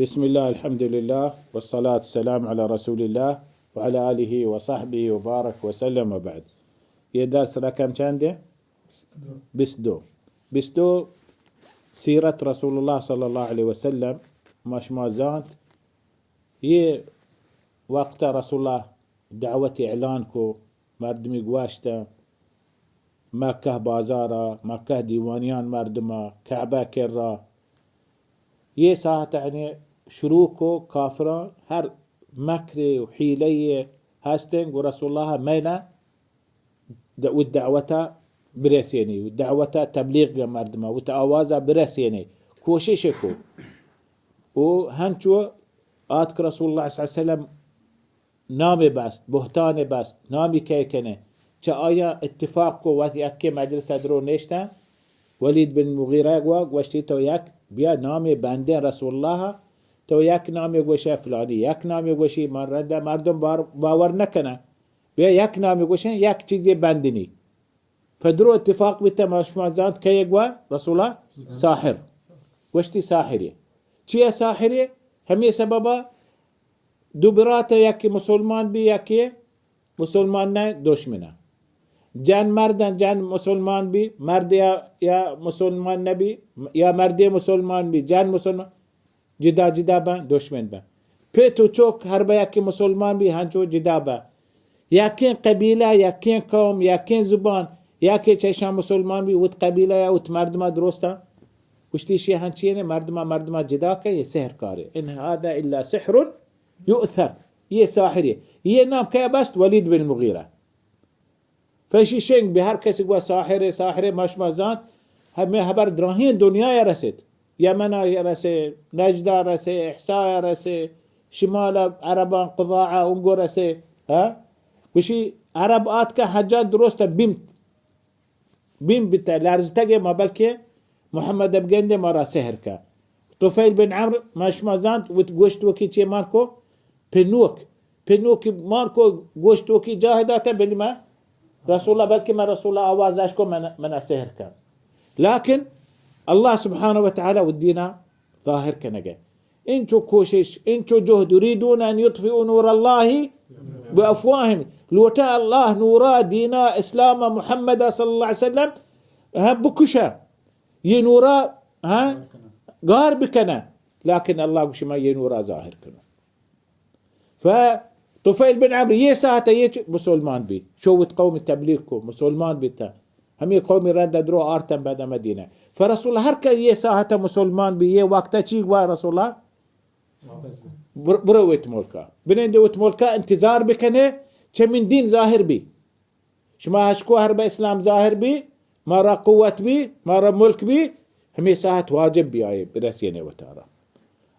بسم الله، الحمد لله، والصلاة والسلام على رسول الله وعلى آله وصحبه وبارك وسلم وبعد. یہ درس رقم چند ہے؟ بیست دو. بیست دو، سیرت رسول اللہ صلی اللہ علیہ وسلم. ما شما زانت، یہ وقت رسول اللہ دعوت اعلان کو، مردمی گواشتہ، مکہ بازارا، مکہ دیوانیان مردما، کعبہ کرا. یہ ساعت یعنی شروع کو کافران ہر مکر و حیلہ ہستیں گو رسول اللہ مینا د-، و دعوتا برسینی، و دعوتا تبلیغ گا مردما، و تا آوازا برسینی، کوشش کو. و ہنچو آتک رسول اللہ صلی اللہ علیہ وسلم نامے بست، بہتانے بست، نامی کئے کنے؟ چہ آیا اتفاق کو وقت یکے مجلس درو نشتن، ولید بن مغیرہ گوا گوشتی تو یک بیا نامے بندیں رسول اللہ، تو یک نامے گوشے فلانی، یک نامے گوشی من رد مردم بار-، باور نکنن. بیا یک نامے گوشن، یک چیزے بندنی. پہ درو اتفاق بیتہ، ما شما زانت کئے گوا رسول اللہ؟ ساحر. گوشتی ساحرے. چیا ساحرے؟ ہمے سببا دو برات، یکے مسلمان بی، یکے مسلمان نہ، دشمنہ. جن مردن، جن مسلمان بی، مرد یا، یا مسلمان نبی، یا مردے مسلمان بی، جن مسلمان، جدا جدا بن، دشمن بن. پت و چک ہر بہ یکے مسلمان بی، ہنچو جدا بن. یکیں قبیلہ، یکیں قوم، یکیں زبان، یکے چہ ایشاں مسلمان بی، وت قبیلہ یا وت مردماں درستاں. گوشتی شی ہنچینے، مردماں، مردماں جدا کن، یہ سحر کارے. ان هذا الا سحر یؤثر. یہ ساحرے. یہ نام کئے بست؟ ولید بن مغیرہ. فیشی شنگ بہ ہر کسی گوا ساحرے، ساحرے، ما شما زانت، ہمے حبر دراہیں دنیا یا رسیت. یمن یا رسے، نجد رسے، احسا یا رسے، شمال عربان قضاعہ انگو رسے. ہاں؟ گوشی عرب آتکہ حجاج درست بیم، بیم بیتہ، لرزتگے ما بلکہ محمد بگندے مارا سحر کا. طفیل بن عمرو، ما شما زانت، وت گوشت وکی چے مان کو؟ پنوک. پنوکی مان کو گوشت وکی جاہ داتہ، بلی ما رسول اللہ، بلکہ ما رسول اللہ آواز اش کو من، منا سحر کن. لیکن اللہ سبحانہ و تعالی و دینا ظاہر کنگے. انچو کوشش، انچو جہد، یریدون ان یطفئوا نور اللہ بافواہہم. لوٹا اللہ نورا، دینا اسلام، محمد صلی اللہ علیہ وسلم، ہاں، بکشا. یہ نورا، ہاں، گار بکنہ. لیکن اللہ گوشی ما یہ نورا ظاہر کنو. ف طفیل بن عمرو یہ ساعت یہ چ-، مسلمان بی، شو وت قوم تبلیغ کو، مسلمان بیتہ. ہمے قوم رند درو آرتن بعد مدینہ. فرسول ہر کہ یہ ساعت مسلمان بی، یہ وقت چی گوا رسول اللہ؟ بر-، برو وت ملکا. بنندے وت ملکا انتظار بکنے، چہ من دین ظاہر بی. شما ہشکو ہر بہ اسلام ظاہر بی، مارا قوت بی، مارا ملک بی، ہمے ساعت واجب بی آئے برسینے وتارا.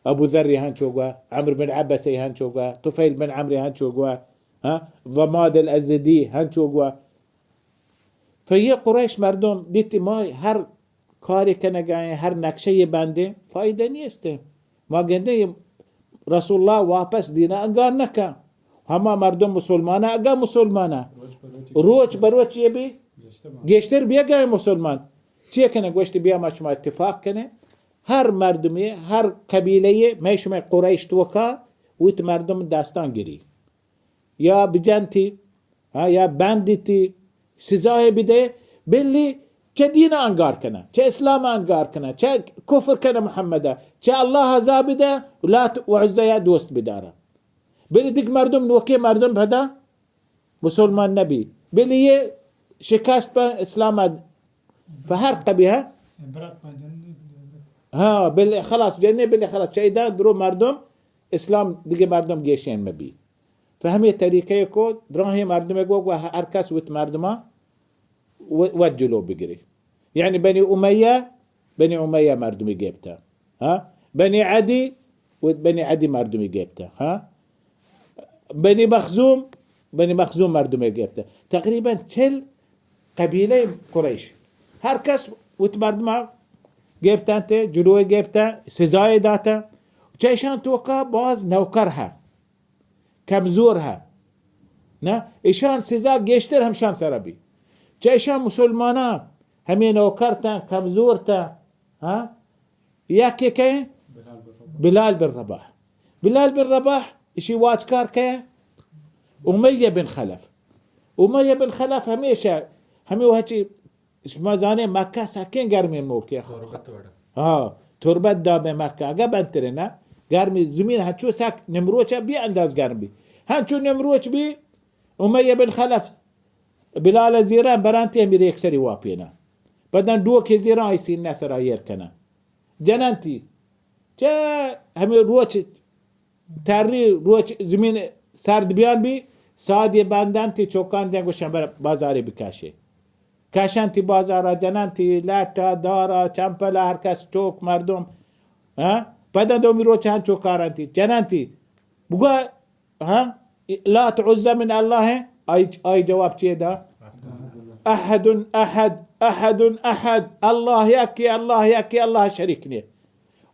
ابو ذر ہنچو گوا، عمرو بن عبس ہنچو گوا، طفیل بن عمرو ہنچو گوا، ہاں، ضماد الازدی ہنچو گوا. فیہ قریش مردم دیتی ما ہر کارے کنگائیں، ہر نقشہ یہ بندیں، فائدہ نیستیں. ما گندیں رسول اللہ واپس دینا انگار نکن. ہما مردم مسلمانہ، اگا مسلمانہ، روچ بروچ یہ بی گیشتر بیگائیں مسلمان. چیہ کنیں؟ گوشت بیا ما شما اتفاق کنیں، ہر مردمی، ہر قبیلہ یہ، میں شما قریش توکا وت مردم دستان گری. یا بجنتی، ہاں، یا بندیتی، سزائے بدے، بلی چہ دین انگار کنہ، چہ اسلام انگار کنہ، چہ کفر کنہ محمد، چہ اللہ عذاب دے، لات و عزا یا دوست بدارہ. بلی دیگ مردم، نوکے مردم پدا مسلمان نبی، بلی یہ شکست پہ اسلام اد-، پہ ہر قبیلہ. ہاں، بلی خلاص، جنے بلی خلاص، چہ ادا درو مردم اسلام دیگہ مردم گیشین مبی. فہمی طریقہ کو دراہیں مردمے گو، گو ہر کس وت مردما و-، وت جلو بگری. یعنی بنی امیہ، بنی امیہ مردمی گپتا. ہاں؟ بنی عدی، وت بنی عدی مردمی گپتا. ہاں؟ بنی مخزوم، بنی مخزوم مردمی گپتا. تقریباً چل قبیلہ قریش. ہر کس وت مردما گپتن تے، جلوی گپتن، سزای داتن. چہ ایشان توکا باز نوکر ہا. کمزور ہا. نہ، ایشان سزا گیشتر ہمشان سرا بی. چہ ایشان مسلماناں ہمے نوکر تاں، کمزور تاں، ہاں؟ یکے کئے؟ بلال بن رباح. بلال بن رباح اشی واجکار کئے؟ امیہ بن خلف. امیہ بن خلف ہمیشہ ہمے وہچی شما زانے مکہ سکیں گرمیں ملکے. تربت وڑا. ہاں، تربت دابیں مکہ اگہ بنترے نا، گرمی زمین ہنچو سک نمروچ بی انداز گرم بی. ہنچو نمروچ بی، امیہ بن خلف بلال زیران برانتی ہمی ریکسری واپینا. پدن ڈوکے زیران آئی سینہ سرا ایر کنا. جننتی. چہ ہمے روچ تری روچ زمین سرد بیان بی، سادی بندنتی چوکان دیں گوشن بر بازاری بکشے. کشنتی بازارا جننتی، لٹا، دارا، چمپلا، ہر کس چوک مردم. ہاں؟ پدا دومی روچ ہنچو کارنتی، جننتی. بگو، ہاں؟ لات عزی من اللہ ہیں؟ آئی، آئی جواب چیے دا؟ احد، احد، احد، احد. اللہ یکی، اللہ یکی، اللہ شریک نے.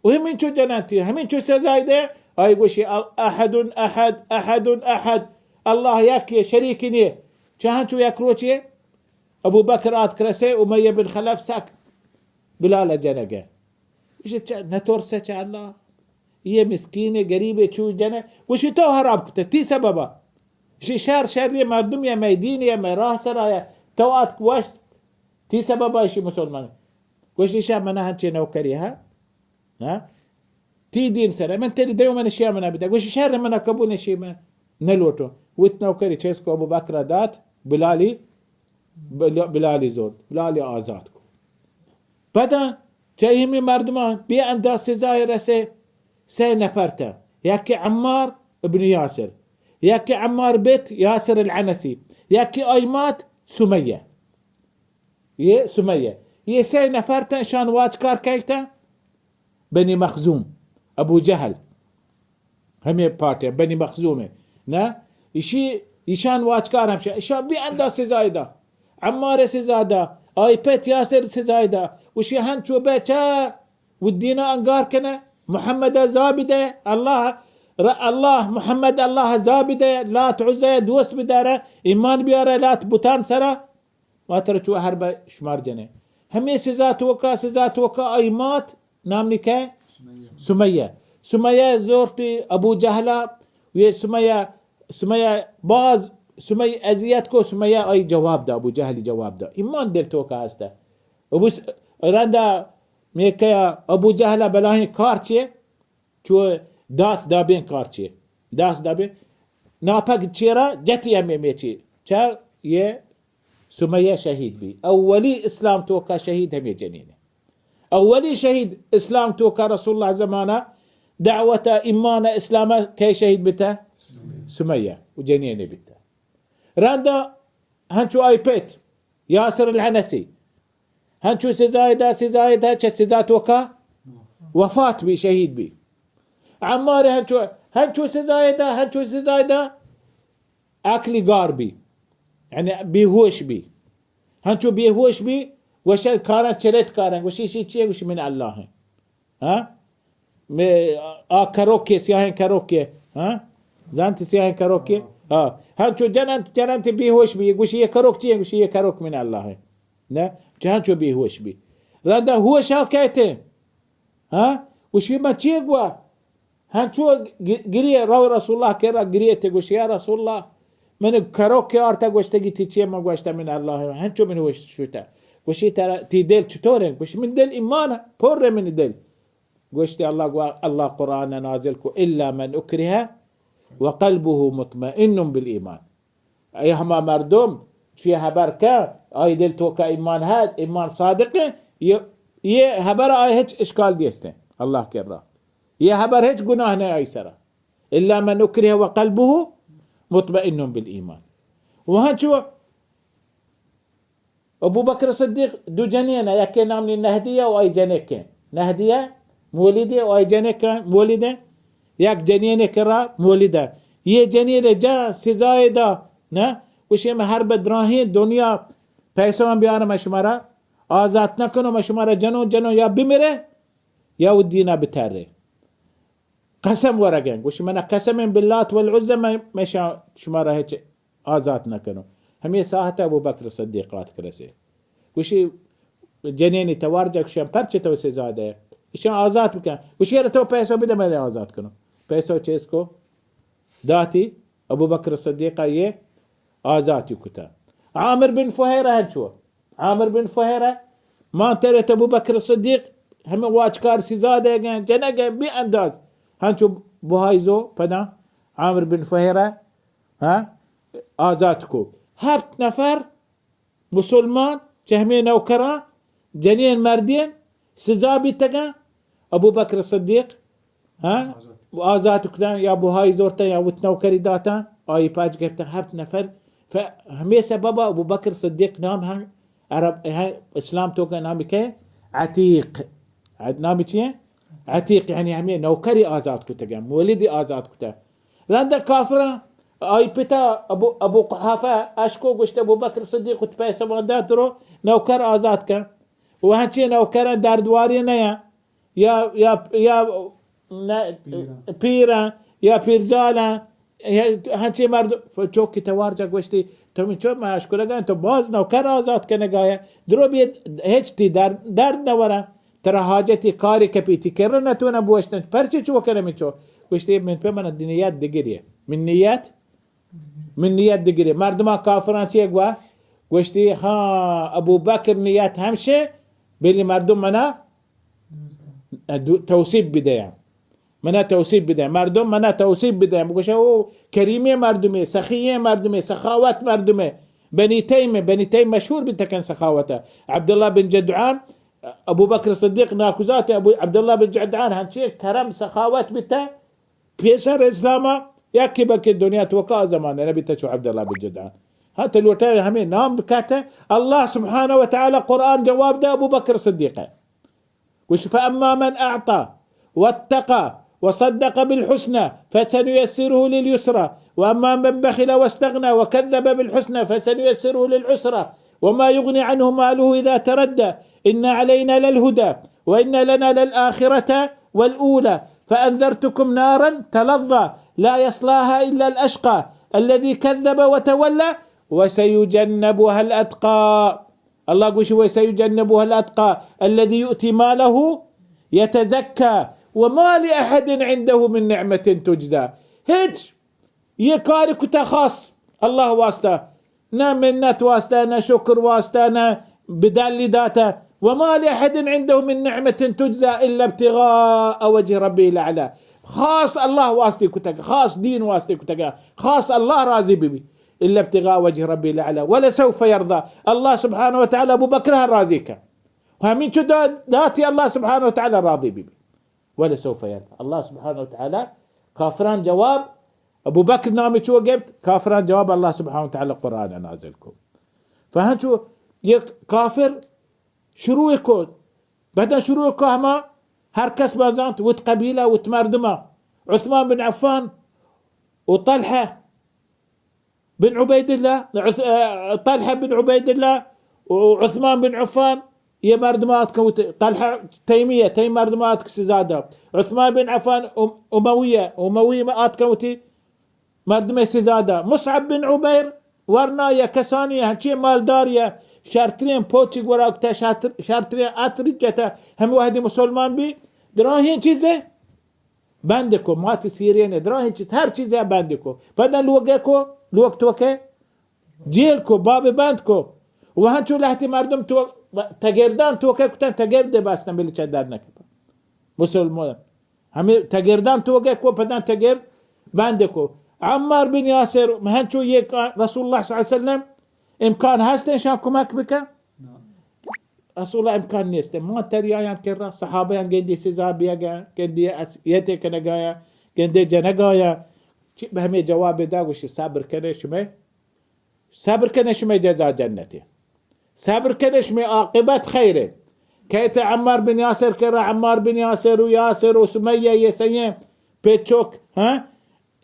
و ہمینچو جننتی، ہمینچو سزای دے، آئی گوشی، ال-، احد، احد، احد، احد، اللہ یکی، شریک نے. چہنچو یک روچے ابو بکر آتک رسے، امیہ بن خلف سک بلال جنگے. گوشی، چہ، نترسے چہ اللہ؟ یہ مسکین غریب چو جنے؟ گوشی، تو حراب کتے، تی سببا. گوشی، شر، شر، یہ مردم یا مئے دین یا مئے راہ سرا یا، تو آتک وشت، تی سببا اشی مسلمان. گوشتی، شاہ منا ہنچے نوکری ہا؟ ہاں؟ تی دین سر، من تیری دیو من شیعہ منا بیتا. گوشی، شر منا قبول نشی، من نلوٹو. وت نوکری چیز کو ابو بکر دات، بلالی، بل-، بلالی زود، بلالی آزاد کو. پدا چہ ایمی مردمان بے انداز سزای رسے، سئے نفر تا. یکی عمار ابن یاسر، یکی عمار بیت یاسر العنسی، یکی آئی مات سمیہ. یہ سمیہ. یہ سئے نفر تا، اشان واجکار کئیتا؟ بنی مخزوم، ابو جہل. ہمے پارٹی بنی مخزوم ہے. نا، اشی، اشان واجکار ہمشہ، اشان بے انداز سزای دا. عمار سزا دا، آئی پت یاسر سزای دا. اشی ہنچو بے چا و دینا انگار کنے، محمد زابدے، اللہ، ر-، اللہ، محمد اللہ زابدے، لات عزی دوست بدارے، ایمان بیارے لات بتان سرا. ما ترا چو ہر بہ شمار جنے. ہمے سزا توکا، سزا توکا آئی مات نام نکہ؟ سمیہ. سمیہ. سمیہ زورتی ابو جہلا، یہ سمیہ، سمیہ باز، سمیہ اذیت کو، سمیہ آئی جواب دا، ابو جہلی جواب دا. ایمان دل توکا ہستا. ابو س-، رندا میں کیا ابو جہلا بلاہیں کار چے؟ چو داس دابیں کارچے، داس دابیں ناپگ چیرا جتی ہمے میچی. چا یہ سمیہ شہید بی. اولی اسلام توکا شہید ہمے جنین. اولی شہید اسلام توکا رسول اللہ زمانہ دعوت ایمان اسلام کئے شہید بتا؟ سمیہ و جنین بتا. رندا ہنچو آئی پت یاسر العنسی، ہنچو سزای دا، سزای دا، چہ سزا توکا وفات بی، شہید بی. عمار ہنچو، ہنچو سزای دا، ہنچو سزای دا، عقلی گار بی، یعنی بے ہوش بی. ہنچو بے ہوش بی، گوشن کارن چرت کارن، گوشی، شی چیے؟ گوشی، من اللہ ہیں. ہاں؟ میں آ کروکے، سیاہیں کروکے، ہاں؟ زانت سیاہیں کروکے؟ ہاں. ہنچو جننت، جننت بے ہوش بی، گوشی، یہ کروک چیے؟ گوشی، یہ کروک من اللہ ہیں. نہ، چہاں چو بے ہوش بی. رندا ہوشا کئیت؟ ہاں؟ گوشی، من چی گوا؟ ہنچو گ-، گریے، رو رسول اللہ کرا گریتے، گوشی، یا رسول اللہ، من کروکے آرتا گوشتگی تی چیے؟ من گوشتا من اللہ ہیں. ہنچو من ہوش شوتا. گوشی، ترا، تی دل چطور ہے؟ گوشی، من دل ایمان پر ہے، من دل. گوشتی، اللہ گوا، اللہ قرآن نازل کو، الا من اکرہ وقلبه مطمئن بالایمان. اے ہما مردم چی حبر کہ آئی دل توکا ایمان ہت، ایمان صادق ہے، یہ، یہ حبر آئی ہچ اشکال دیستیں اللہ کرا. یہ حبر ہچ گناہ نہیں آئی سرا. الا من اکرہ وقلبه مطمئن بالایمان. وہاں چو ابوبکر صدیق دو جنین ء، یکے نام نی نہدیہ و آئی جنکیں. نہدیہ مولدے و آئی جنکیں مولدیں. یک جنینے کرا مولدہ. یہ جنین جا سزائے دا، نہ؟ گوشی، من ہر بدراہیں دنیا پیسہ من بیارم، من شمارا آزات نہ کنوں، من شمارا جنوں، جنوں یا بمرے یا و دینا بترے. قسم ورگیں. گوشی، من قسم باللات والعزی، من، من شا-، شمارا ہچ آزات نہ کنوں. ہمے ساعت ابوبکر صدیق آتک رسے. گوشی، جنینی توار جا، گوشی، پرچہ تو سزا دے؟ ایشان آزات بکن. گوشی، یار تو پیسہ بدے، من آزات کنوں. پیسہ چیز کو داتی، ابو بکر صدیق یہ آزاتی کتا. عامر بن فہیرہ ہنچو، عامر بن فہیرہ، مان ترے ابو بکر صدیق ہمیں واجکار سزا دے گئے، جنگ بے انداز. ہنچو بہائی زو پدا عامر بن فہیرہ، ہاں، آزات کو. ہفت نفر مسلمان چہ ہمے نوکراں، جنین مردین سزا بیتگاں. ابو بکر صدیق، ہاں، آزات کتاں یا بہائی زورتاں یا وت نوکری داتاں، آئی پاچ گپتاں ہفت نفر. ف-، ہمے سبب ابو بکر صدیق نام ہم عرب، ہاں، اسلام توکا نامی کہ عتیق. نامی چیئے؟ عتیق، یعنی ہمے نوکری آزاد کتگاں، مولدی آزاد کتہ. رند کافراں آئی پتا ابو، ابو قحافہ اشکو گوشت، ابو بکر صدیق وت پیسہ ما دات رو نوکر آزاد کن. و ہنچیں نوکراں دردواری نیا، یا، یا، یا نہ، پیراں. پیراں، یا پیرزالاں، یا ہنچیں مردم، چوکی توار جا گوشتی، تو من چو ما اشکلگاں، تو باز نوکر آزاد کنگایا، درو بی ہچ تی درد، درد نہ وراں. ترا حاجتی کاری کپی، تی کر نہ تو نہ بوشتن، پرچے چو کنہ من چو؟ گوشتی، من پہ من نیت دگری، من نیت، من نیت دگری. مردمان کافران چی گوا؟ گوشتی، ہاں، ابو بکر نیت ہمشے، بلی مردم منا دو-، توصیف بدیاں. منا توصیف بدیاں. مردم منا توصیف بدیاں. بگوشاں، او کریمیں مردمے، سخییں مردمے، سخاوت مردمے. بنی تیم، بنی تیم مشہور بیتکن سخاوتا. عبداللہ بن جدعان، ابو بکر صدیق ناکوزات ابو عبداللہ بن جدعان ہنچیں کرم سخاوت بیتہ. پیسر اسلاما یکی بلکہ دنیا توکا زمانہ نبیتہ چو عبداللہ بن جدعان. ہاں، تو لوٹے ہمیں نام بکاتے. اللہ سبحانہ و تعالی قرآن جواب دے ابو بکر صدیق ہے. گوش، فأما من أعطى واتقى وصدق بالحسنى فسنيسره لليسرى وأما من بخل واستغنى وكذب بالحسنى فسنيسره للعسرى وما يغني عنه ماله إذا تردى إن علينا للهدى وإن لنا للآخرة والأولى فأنذرتكم نارا تلظى لا يصلاها إلا الأشقى الذي كذب وتولى وسيجنبها الأتقى. اللہ گوشی، وسيجنبها الأتقى الذي يؤتي ماله يتزكى وما لأحد عنده من نعمة تجزى. ہچ یہ کار کتا خاص اللہ واسطہ، نہ منت واسطہ، نہ شکر واسطہ، نہ بدلی داتا. وما لأحد عنده من نعمة تجزى إلا ابتغاء وجه ربه الأعلى. خاص اللہ واسطے کتگ، خاص دین واسطے کتگ، خاص اللہ راضی بی بی. إلا ابتغاء وجه ربه الأعلى ولسوف يرضى. اللہ سبحانہ و تعالی ابو بکر ہم راضی کن. ہمینچو دا-، داتی اللہ سبحانہ و تعالی راضی بی بی. ولسوف يرضى. اللہ سبحانہ و تعالی کافران جواب، ابو بکر نامی چو گپت، کافران جواب اللہ سبحانہ و تعالی قرآن نازل کو. فہنچو یک کافر شروع کو، بعدا شروع کو ہما ہر کس بازانت وت قبیلہ، وت مردمہ، عثمان بن عفان و طلحہ بن عبید اللہ، عث-، آ، طلحہ بن عبید اللہ و عثمان بن عفان، یہ مردم آتکن وت، طلحہ تیمیہ، تیم مردم آتک سزا دا. عثمان بن عفان ام-، امویہ، امویہ آتکن وتی مردم سزا دا. مصعب بن عمیر ورنا یا کسانی ہنچی مالدار یا شرترین پوچی گورا کتا، شرتر-، شرترین عطر جتا، ہم وحدی مسلمان بی دراہیں چیزے بند کو، مات سیرین، دراہیں چیز، ہر چیزے بند کو. پدا لوگے کو، لوگ توکے جیل کو، باب بند کو. و ہنچو لہتی مردم تو تگردان توکے کتن، تگرد بستن بلی چہ در نکپن. مسلمان ہمیں تگردان توکے کو، پدا تگرد بند کو. عمار بن یاسر، ہنچو یہ رسول اللہ صلی اللہ علیہ وسلم امکان ہست انشان کمک بکن؟ رسول اللہ امکان نیست. ما تری آیان کرا، صحابیان گندی سزا بیگا، گندی اسیتے کنگایا، گندی جنگایا. چی بہ ہمیں جواب دا، گوشی صبر کنے شمے، صبر کنے شمے جزا جنتے. صبر کنے شمے عاقبت خیرے. کہتے عمار بن یاسر کرا، عمار بن یاسر و یاسر و سمیہ یہ سئیں پیچوک، ہاں،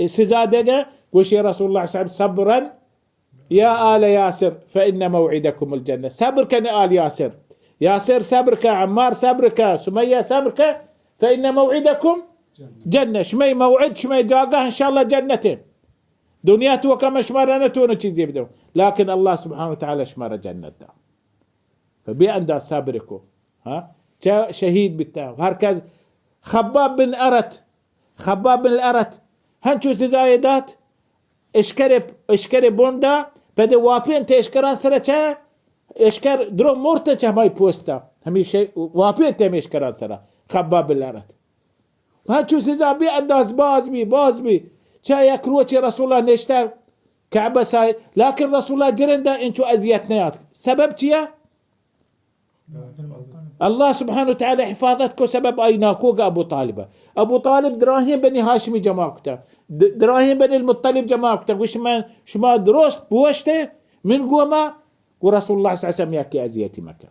سزا دے گا. گوشی رسول اللہ صلی اللہ علیہ وسلم، صبرا یا آل یاسر فإن موعدکم الجنة. صبر کن آل یاسر. یاسر صبر کن، عمار صبر کن، سمیہ صبر کن. فإن موعدکم جنة. شمئے موعد، شمئے جاگہ انشاءاللہ جنت ہے. دنیا توکا من شمارا نتونو چیزی بدوں، لیکن اللہ سبحانہ و تعالی شمارا جنت دا. فبے انداز صبر کو. ہاں؟ چہ شہید بیتا۔ ہر کس خباب بن ارت، خباب بن ارت، ہنچو سزائے دات، اشکر، اشکر بندا، پد واپین تے اشکران سر چہ، اشکر درو مرت چہ ہمائی پوستا، ہمیشہ واپین تے ہمیں اشکران سر، خباب بن ارت۔ ہنچو سزا بی انداز باز بی، باز بی۔ چہ یک روچے رسول اللہ نشتہ کعبہ سائے، لیکن رسول اللہ جرندہ انچو اذیت نیات۔ سبب چیا؟ اللہ سبحانہ و تعالی حفاظت کو، سبب آئی ناکوگ ابو طالب۔ ابو طالب دراہیں بنی ہاشمی جمع کتا، د-، دراہیں بنی المطلب جمع کتا۔ گوش من شما درست بوشتے، من گوما، گو رسول اللہ صلی اللہ علیہ وسلم یکی اذیتی مکن۔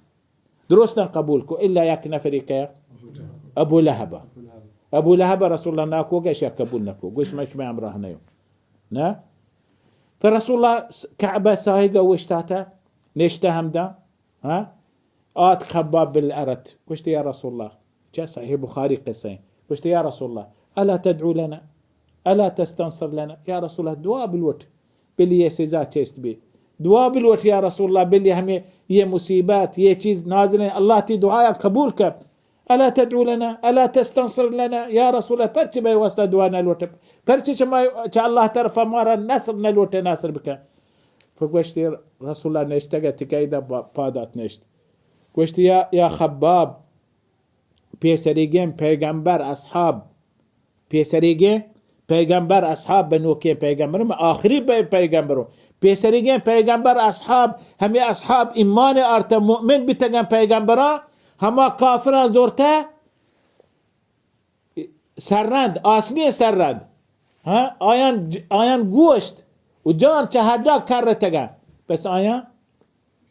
درستاں قبول کو، الا یک نفری کہ ابو لہب۔ ابو لہب رسول اللہ ناکو گش یا قبول نکو، گوش من شما ہمراہ نیو۔ نہ؟ تو رسول اللہ س-، کعبہ ساہگا وشتاتا، نشتہ ہمدا، ہاں؟ آت خباب بن الارت، گوشت یا رسول اللہ، چہ صحیح بخاری قصہ ہیں۔ گوشت یا رسول اللہ، الا تدعو لنا، الا تستنصر لنا، یا رسول اللہ، دعا بلوٹ، بلی یہ سزا چست بی۔ دعا بلوٹ یا رسول اللہ، بلی ہمیں یہ مصیبت، یہ چیز نازل ہیں، اللہ تی دعایا قبول کر۔ الا تدعو لنا، الا تستنصر لنا، یا رسول اللہ، پرچہ بے واسطہ دعا نہ لوٹے؟ پرچہ چہ ما، چہ اللہ طرف مارا نصر نہ لوٹے، نصر بکن۔ فگوشتی رسول اللہ نشتگ ات، تکیدا پا-، پادات نشت۔ گوشتی یا، یا خباب، پیسریگیں پیغمبر اصحاب، پیسریگیں پیغمبر اصحاب، بنوکیں پیغمبر، من آخری پی-، پیغمبروں۔ پیسریگیں پیغمبر اصحاب، ہمیں اصحاب ایمان آرتہ، مؤمن بیتگن پیغمبراں، ہما کافراں زورتہ سررند، آسنی سررند۔ ہاں، آیان ج-، آیان گوشت و جان چہ حدا کرتگا۔ پس آیان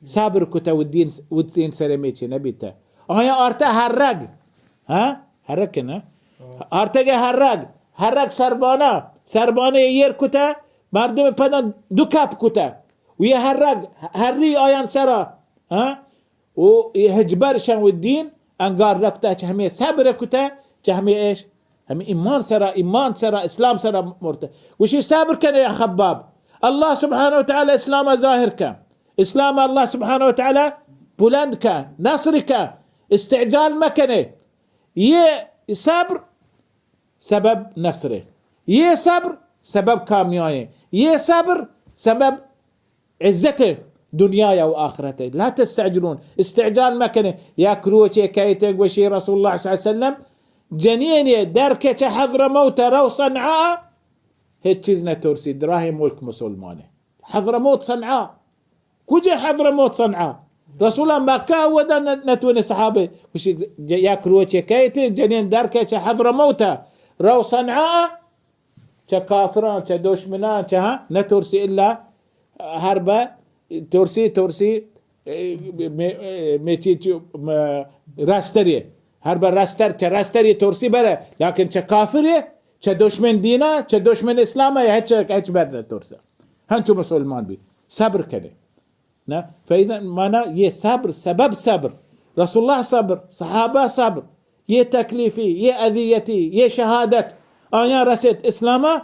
صبر کتہ و دین، و دین سر میچے نبیتہ۔ آیان آرتہ ہرگ۔ ہاں؟ ہرگ کہ نہ؟ آرتگ ہرگ۔ ہرگ سربانا۔ سربانا ایر کتہ، مردم پدان دو کپ کتہ۔ و یہ ہرگ، ہری آیان سرا۔ ہاں؟ و یہ ہچبر شان و دین انگار رکتہ، چہ ہمیں صبر کتہ، چہ ہمیں ایش، ہمیں ایمان سرا، ایمان سرا، اسلام سرا مرتہ۔ گوشی صبر کنے یا خباب، اللہ سبحانہ و تعالی اسلام ظاہر کن، اسلام اللہ سبحانہ و تعالی بلند کن، نصر کن، استعجال مکنے۔ یہ صبر سبب نصر ہے۔ یہ صبر سبب کامیابی ہے۔ یہ صبر سبب عزت ہے دنیا یا و آخرت ہے۔ لا تستعجلون، استعجال مکنے۔ یک روچے کئیت گوشی رسول اللہ صلی اللہ علیہ وسلم، جنینے در کچ حضرموت رو صنعاء، ہچ چیز نہ ترسی، دراہیں ملک مسلمان ہے۔ حضرموت صنعاء۔ کجا حضرموت صنعاء؟ رسول اللہ مکہ ودا نہ، نتونے صحابہ۔ گوشی ج-، یک روچے کئیت جنین در کچ حضرموت رو صنعاء، چہ کافراں، چہ دشمناں، چہ ہاں، نہ ترسی الا ہر بہ ترسی، ترسی، اے، مے-، اے، میچی چو، م-، رستری۔ ہر بہ رستر، چہ رستری ترسی برے، لیکن چہ کافری، چہ دشمن دینا، چہ دشمن اسلام، ہچ، ہچ بر نہ ترسا۔ ہنچو مسلمان بی، صبر کنے۔ نہ، فإذا مانا یہ صبر، سبب صبر، رسول اللہ صبر، صحابہ صبر، یہ تکلیفی، یہ اذیتی، یہ شہادت آیاں رسیت اسلاما،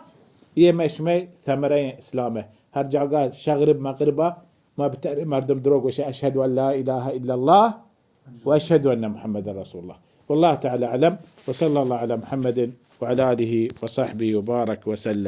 یہ مئے شمئے ثمرہ اسلام ہے۔ ہر جاگہ شغرب مغربا ما بتر مردم درو گوشے، اشهد ان لا اله الا الله واشهد ان محمد رسول الله۔ والله تعالى اعلم، وصلى الله على محمد وعلى اله وصحبه وبارك وسلم۔